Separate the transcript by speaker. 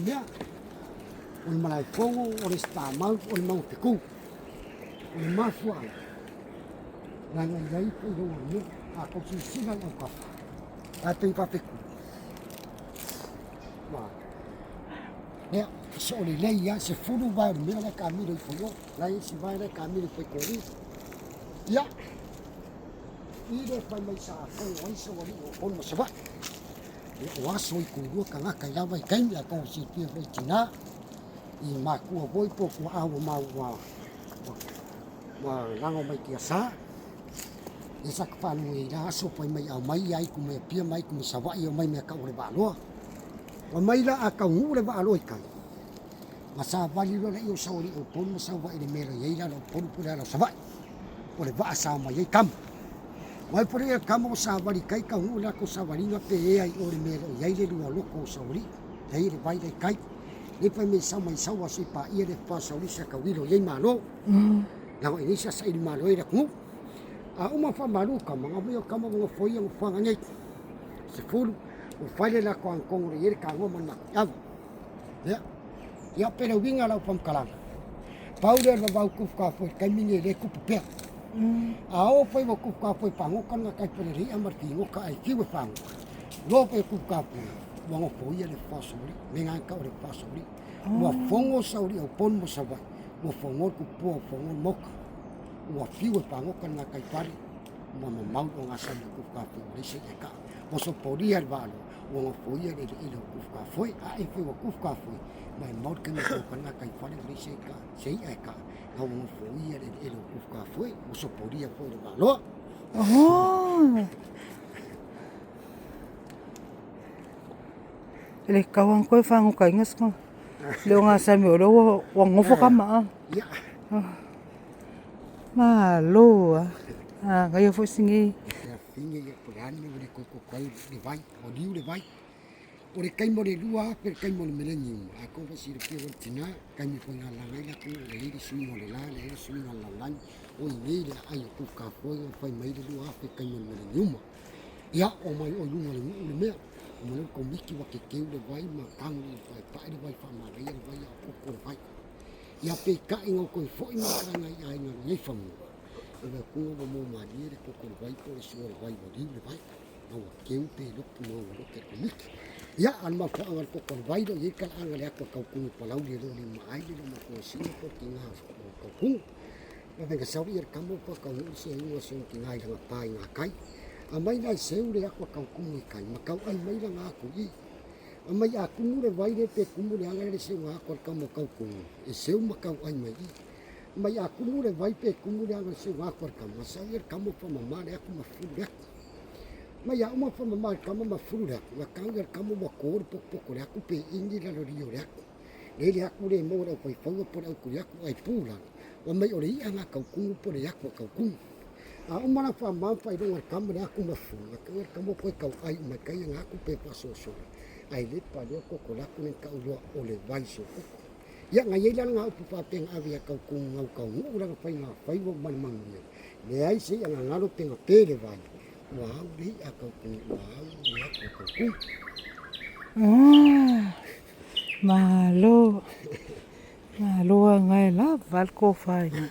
Speaker 1: Mea, o le Malaefono, o le Sitamau, o le Maungafeku. O le mafuaaga, leaga e i ai faailoga o le mea. A tou silasila i autafa, la e pei e faafetu. Ia, e soo lelei lava, 10 vae o le mea la e taamilo ifo i o, la e i ai isi vae la e taamilo ifo i Korea. Ia, i le fai mai sa fono ai Saualii o Upolu ma Savaii. O aso i tulua tagata i la vaitaimi, atonu e silafia foi e tina i matua foi po o tuaa ua maua ua lago mai tiasa. Lea sa ta faalogo i la aso fai mai a omai aitu mai Apia ma aitu mai Savaii e omai i mea tau o le Vaaloa. Fai mai la a taunuu le Vaaloa i tai, ona savali loa lea o Saualii o Upolu ma Sauaii i le mea e i ai le ala o Upolu po o le ala o Savaii. O le vaa sa omai ai tama. Aua foi lea tama ua savali i tai taunuu le latou savaliga pe ea i o i le mea e le o i ai le lua loto o Saualii, la e i ai le vai la e i tai. Lea fai mai sau mai sau se i paia le afa o Saualii sa tauilo i ai Malo. Leaga e leai se saili malo ai le atunuu. A uma ona faamalu tama, ona omai o tama ua nofoia nofoaga nei, 10, ua fai le latou agatonu e i ai le tanoa ma le matuiava. Ia, ia pei o le uiga o lau faamatalaga, pau lea o le vavau tufutafoe i le taimi lenei o lea e tupu pea. A oo foi ua tufutafoe e pagota le gataifale o le i'a ma le figota ae fiu e fagota, loa foi e tufutafoe, ua nofoia le afa o Saualii, o le mea lena e tau o le afa o Saualii. Ua fono Saualii o Upolu ma Savaii, ua fono le tupua ua fono le maota, ua fiu e fagota le gataifale ua mamao le ogasami o Tufutafoe ua leai se i'a e ka'a. Ua sopolia e le vaaloa ua nofoia le eleele o Tufutafoe, ae foi ua Tufutafoe ma e mau le taimi e fagota ai le gataifale ua leai se i'a e ka'a, la ua nofoia le eleele o Tufutafoe ua sopolia foi e le vaaloa.
Speaker 2: E le tatau lava ona toe fagotaina le ogasami o lea ua nofo tama a. Malo lava, manaia foi si nei.
Speaker 1: O le taimi o le 2000 i le taimi o le millennium, atonu foi e silafia foi e le tina, taimi foi na lalaga ai le atunuu ua i ai le suiga o le la, leai le suiga o le lalolagi, o i inei le aai o Tufutafoe na fai mai ai le 2000 i le taimi o le millennium. Ia, omai o i luga o le nuu le mea, omai le Komiti ua kekeu le vai ma tagi i le paepae le vai faamanaia le vai a o koko le vai. Ia peitai na ou toe foi mai lava i aiga i nei fanua, e vaai atu ua moa malie le koko o le vai po o le sua o le vai ua liu le vai. A ua keu pe lotu ma ua lote le Komiti. Ia, a o le mafuaaga o le koko o le vai, o lo o i ai le talaaga i le atu a Tautumu i Palauli e le o limaai le loomatua sina po o le tina o Tautumu. Vave na sau le tama ua faataunuu le seuga a si ona tina i lana pa i gatai. Aumai la e seu le atu a Tautumu i tai ma tauai mai lana atu i i. Aumai a tumu le vai lea pe tumu le aga lea i le seuga atu a le tama o Tautumu, e seu ma tauai mai i i. Mai a tumu le vai pe tumu le aga i le seuga atu a le tama, sau le tama ua faamama le atu ma fulu le atu. Mai a uma faamama le tama ma fulu le atu, na tau le tama ua to le potopoto o le atu pe ini lalo o le atu. Lea le atu le maua e le aufaifaiva po o le autuiatu ae pu lalo, fai mai o le i'a lena a Tautumu po o le atu a Tautumu. A uma la faamama ma faailoga e le tama le atu ma fulu, na tau le tama ua toe tauai uma i tai ana atu pe faasoasola ae le palea le toto o le atu lea na tau loa o le vai sokoto. Ia, na i ai la lana upu faapea na ave ia Tautumu na uta o nuu lana faiga faiva ma le manuia, leai se i'a gagalo pe na pe le vai, ua au le i'a a Tautumu, ua au le atu a Tautumu.
Speaker 2: Malo, malo lava e lava le tofa i ina.